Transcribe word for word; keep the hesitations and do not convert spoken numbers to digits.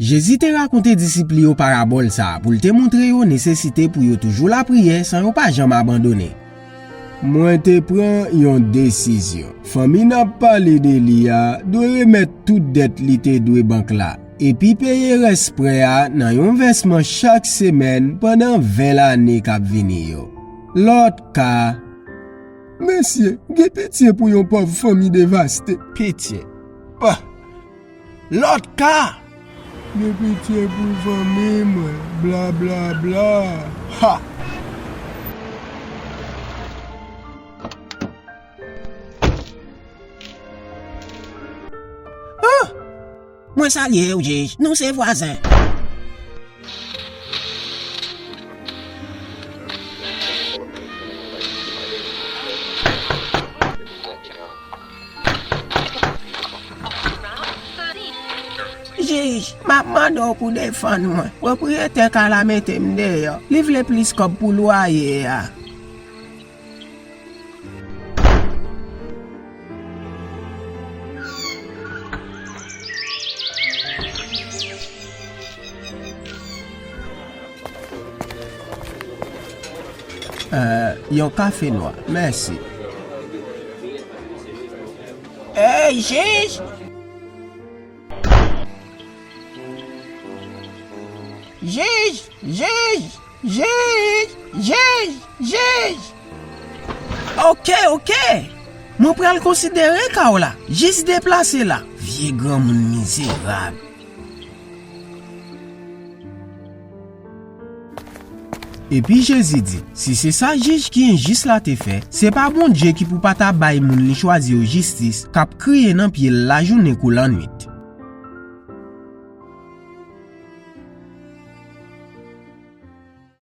Jezi te rakonte disip li yo parabòl sa a pou l te montre yo nesesite pou yo toujou lapriyè san yo pa janm abandone. Mwen te pran yon desizyon. Fanmi n ap pale de li a dwe remèt tout dèt li te dwe bank la, epi peye rès prè a nan yon vèsman chak semèn pandan ven lane k ap vini yo. Lòt ka. Mesye, gen pitye pou yon pòv fanmi devaste. Pitye. Pah! Lòt ka! Gen pitye pou fanmi mwen, bla, bla, bla. Ha! Ah! Mwen salye w, jij. Nou se vwazen. Jij, m ap mande w pou defann mwen. Pwopriyetè kay la mete m deyò. Li vle plis kòb pou lwaye a. Euh, yon kafe nwa, mèsi. Ey, jij! Jij! Jij! Jij! Jij! Jij! Oke, oke! Mwen pral konsidere ka w la. Jis deplase la. Vye granmoun mizerab. Epi Jezi di, si se sa jij ki enjis la te fè, se pa Bondye ki pou pa ta bay moun li chwazi yo jistis, k ap kriye nan pye l lajounen kou lannwit.